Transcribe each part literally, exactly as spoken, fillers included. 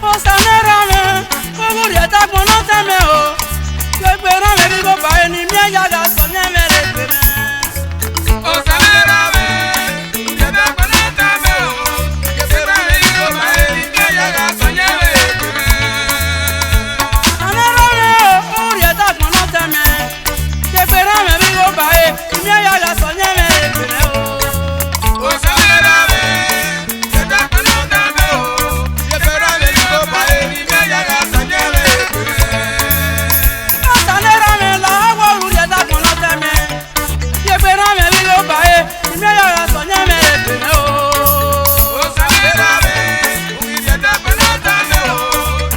Osa ne erha mwẹ, uwurrieta gbọnnọ tẹn mẹ o. Egbe erha mwẹ vbe igho ba ẹre ne I miẹn ya gha sẹ ọyẹnmwẹ rre egbe mwẹ. Osa ne erha mwẹ, uwurrieta gbọnnọ tẹn mẹ o. Egbe erha mwẹ vbe igho ba ẹre ne I miẹn ya gha sẹ ọyẹnmwẹ rre egbe mwẹ. Osa ne erha mwẹ o, uwurrieta gbọnnọ tẹn mẹ. Egbe erha mwẹ vbe igho ba ẹre, I miẹn ya gha sẹ ọyẹnmwẹ rre egbe mwẹ o. Osa ne erha mwẹ, uwurrieta gbọnnọ tẹn mẹ o. Egbe erha mwẹ vbe igho ba ẹre, I miẹn ya gha sẹ ọyẹnmwẹ rre egbe mwẹ. Osa ne erha mwẹ, lahọ wẹ uwurrieta gbọnnọ tẹn mẹ. Egbe erha mwẹ vbe igho ba ẹre, I miẹn ya gha sẹ ọyẹnmwẹ rre egbe mwẹ o. Osa ne erha mwẹ, uwurrieta gbọnnọ tẹn mẹ o.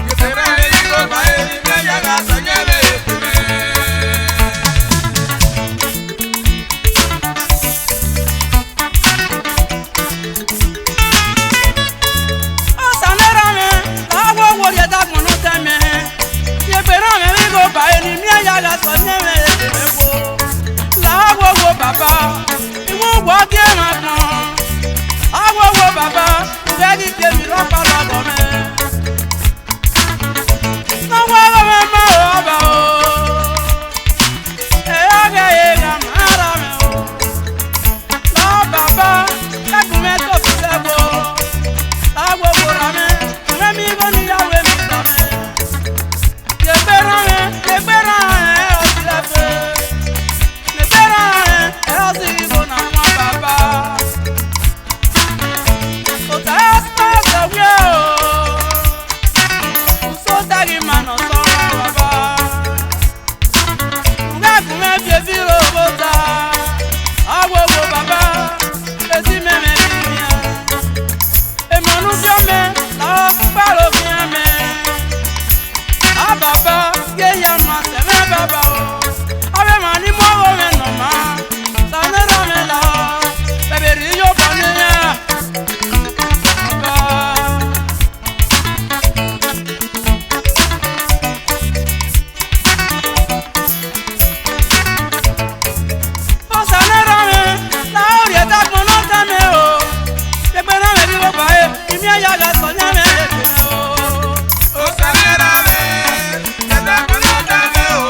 Egbe erha mwẹ vbe igho ba ẹre, I miẹn ya gha sẹ ọyẹnmwẹ rre egbe mwẹ. Osa ne erha mwẹ, lahọ wẹ uwurrieta gbọnnọ tẹn mẹ. Egbe erha mwẹ vbe igho ba ẹre, ne I miẹn ya gha sẹ ọyẹnmwẹ rre egbe mwẹ o. Lahọ wẹ uwu Baba, I wu uwu ọghe emwa agbọn. Lahọ wẹ uwu Baba, u ghẹ ghi gie emwi rhọkpa lọghọ mwẹ. Ne ọ wa ghe mwẹ ma o, Ọba o. Ẹ gha ghẹ ẹre gha ma rra mwẹ o. Lahọ Baba, ghẹ gu mwẹ to fi sẹ ẹvbo. Lahọ wẹ uwu erha mwẹ, mwẹ miẹn igho ne I ya ru emwi da mwẹ. Egbe erha mwẹ, egbe erha mwẹ, ọ si ẹfe. Egbe erha mwẹ, ọ si igho na wan Baba. Ota ẹsẹ ẹsẹ wiẹ o. Usota ghi ma nọ sọ wan Baba. Ghẹ gu mwẹ viọ evbirre oghota, a wo wo Baba, esi mẹ mwẹ ghi wian. Emwa ne u viọ mẹ, lahọ ghi kpao ovbi iran mẹ. A Baba, gie hia ma sẹ mwẹ Baba o. Avbe emwa ni mu ọghomwẹ ne ọ maa, sẹ ne erha mwẹ lahọ, vbe vbe rhie iyobọ ne iran. Baba. Osa ne erha mwẹ, lahọ uwurrieta gbọnnọ tẹn mẹ o. Egbe erha mwẹ vbe igho ba ẹre, I miẹn ya gha sẹ ọyẹnmwẹ rre egbe mwẹ o. Osa ne erha mwẹ, uwurrieta gbọnnọ tẹn mẹ o.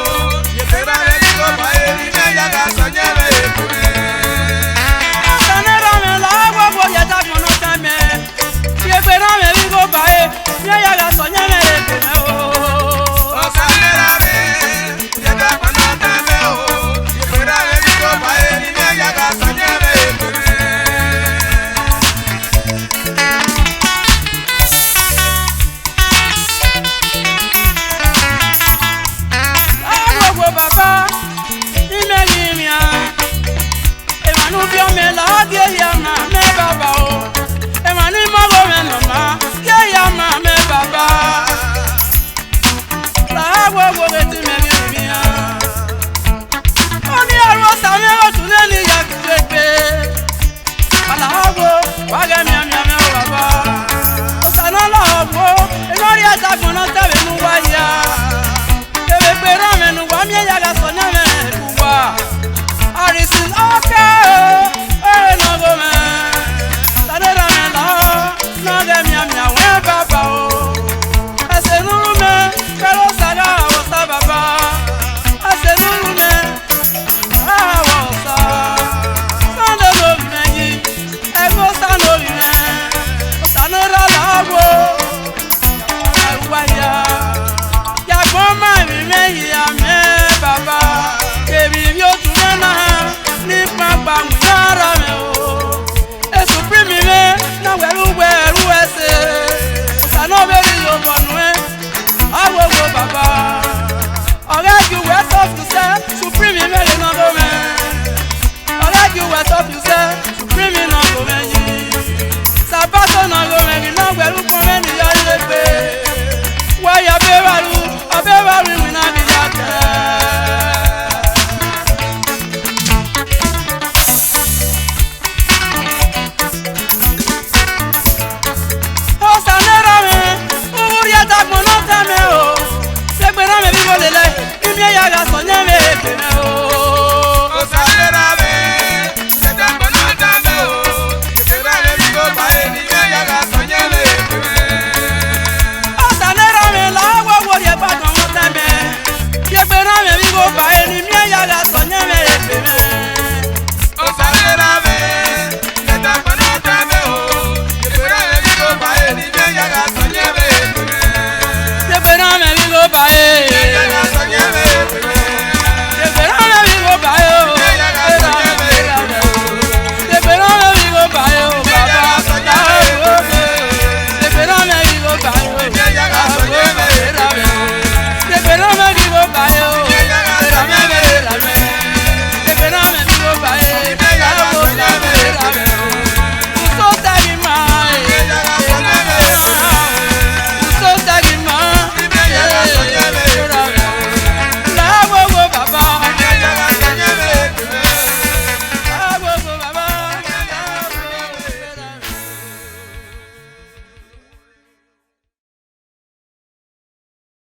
Egbe erha mwẹ vbe igho ba ẹre, I miẹn ya gha sẹ ọyẹnmwẹ rre egbe mwẹ. Osa ne erha mwẹ, lahọ wẹ uwurrieta gbọnnọ tẹn mẹ. Egbe erha mwẹ vbe igho ba ẹre, I miẹn ya gha sẹ ọyẹnmwẹ rre egbe mwẹ o. Osa ne erha mwẹ, uwurrieta gbọnnọ tẹn mẹ o. Egbe erha mwẹ vbe igho ba ẹre, I miẹn ya gha sẹ ọyẹnmwẹ rre egbe mwẹ. Awowo Baba, I miẹn ghi wian. Emwa ne u viọ mẹ lahọ gie hia ma mẹ Baba o. Emwa ni mu ọghomwẹ ne ọ maa gie hia ma mẹ Baba. Lahọ wẹ uwu oghẹ te imẹ vbe rhie emwi iran. Ọnii ọre Osa mwẹ,